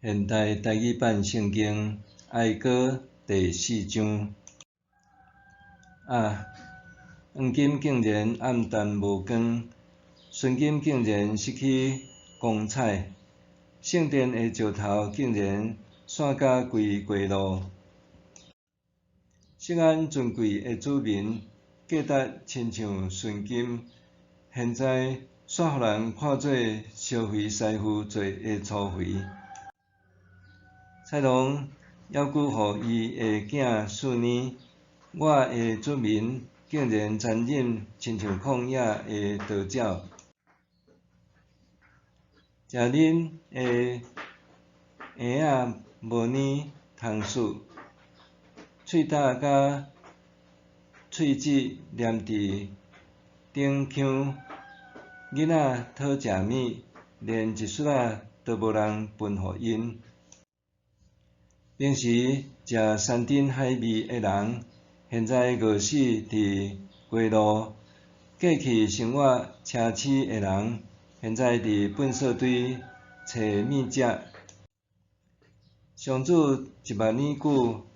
現代台語版聖經哀歌第四章。啊，黃金竟然暗淡無光，純金竟然失去光彩，聖殿的石頭竟然散甲規街路。錫安尊貴的子民，價值親像純金，現在煞予人看做燒肥師傅做的粗肥。豺狼猶閣予伊的囝飼奶，我的子民竟然殘忍，親像曠野的盗鳥。食恁的嬰仔無奶通啜，喙焦佮喙舌黏佇頂腔。囡仔討食物，連一屑仔都無人分予𪜶。平時食山珍海味的人，現在餓死佇街路；過去生活奢侈的人，現在佇糞埽堆揣物食。上主一萬年久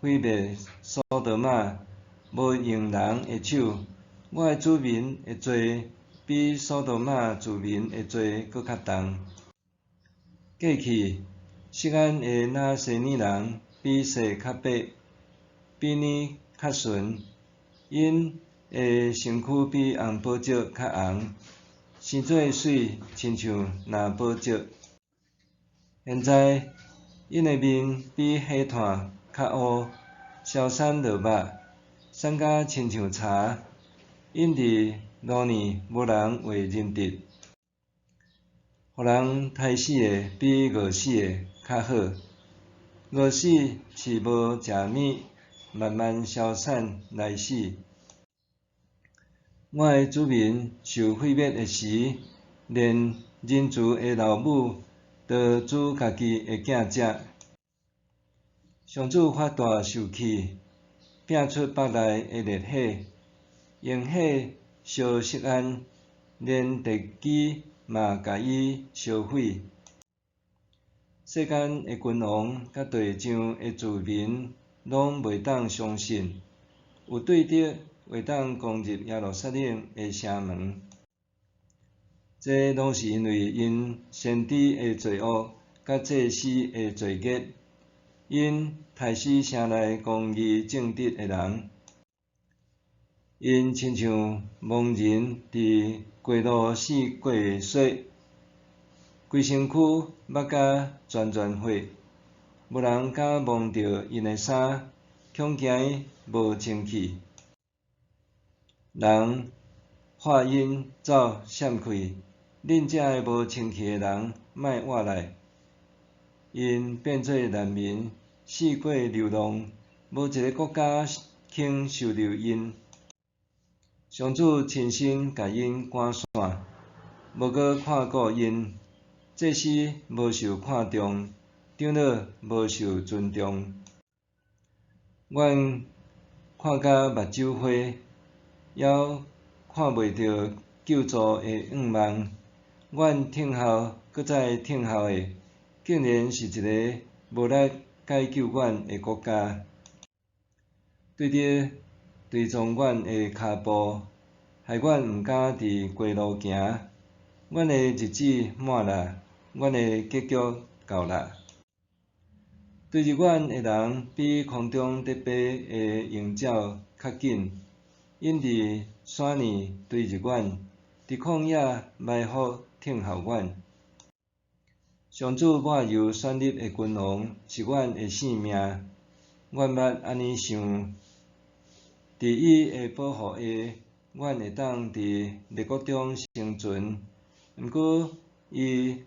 毀滅所多瑪，無用人的手。我的子民的罪比所多瑪子民的罪閣較重。過去，錫安的拿細耳人比雪較白，比奶較純，𪜶的身軀比紅寶石較紅，生做媠親像藍寶石。現在，𪜶的面比火炭較烏，消散落肉，散甲親像柴。𪜶佇路呢無人會認得。予人刣死的比餓死的較好，餓死是無食物，慢慢消散來死。我的子民受毀滅的時，連仁慈的老母都煮家己的囝食。上主發大受氣，摒出腹內的烈火，用火燒錫安，連地基嘛共伊燒毀。世間的君王佮地上的子民攏袂當相信，有對敵會當攻入耶路撒冷的城門。這攏是因為𪜶先知的罪惡，佮祭司的罪孽，𪜶刣死城內公義正直的人，𪜶親像盲人佇街路四界踅，規身軀目甲全全血，無人敢摸著𪜶的衫，恐驚無清氣。人喝𪜶走閃開，恁遮的無清氣的人莫倚來。𪜶變做難民，四界流浪，無一个國家肯收留𪜶。上主親身共𪜶趕散，無閣看顧𪜶，祭司無受看重，長老無受尊重。阮看甲目睭花，猶看袂著救助的願望。阮等候，閣再等候的，竟然是一个無力解救阮的國家。對敵追蹤阮的跤步，害阮毋敢佇街路行。阮的日子滿啦，阮的結局到啦。追入阮的人比空中咧飛的鷹鳥較緊，𪜶佇山呢追入阮，佇曠野埋伏等候阮。上主抹油選立的君王是阮的性命，阮捌按呢想：佇伊的保護下，阮會當佇列國中生存。毋過，伊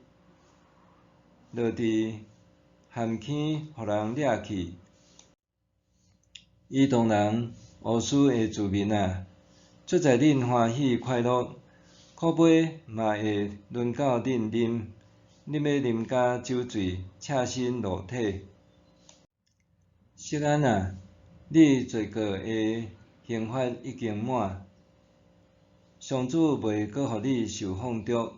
落佇陷坑，予人掠去。以東人，烏斯的子民啊，出在恁歡喜快樂，苦杯嘛會輪到恁啉，恁欲啉甲酒醉，赤身露體。錫安啊，你罪過的刑罰已經滿，上主袂閣予你受放逐。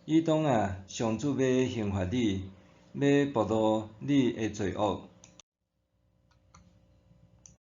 以東啊，上主欲刑罰你，欲暴露你的罪恶。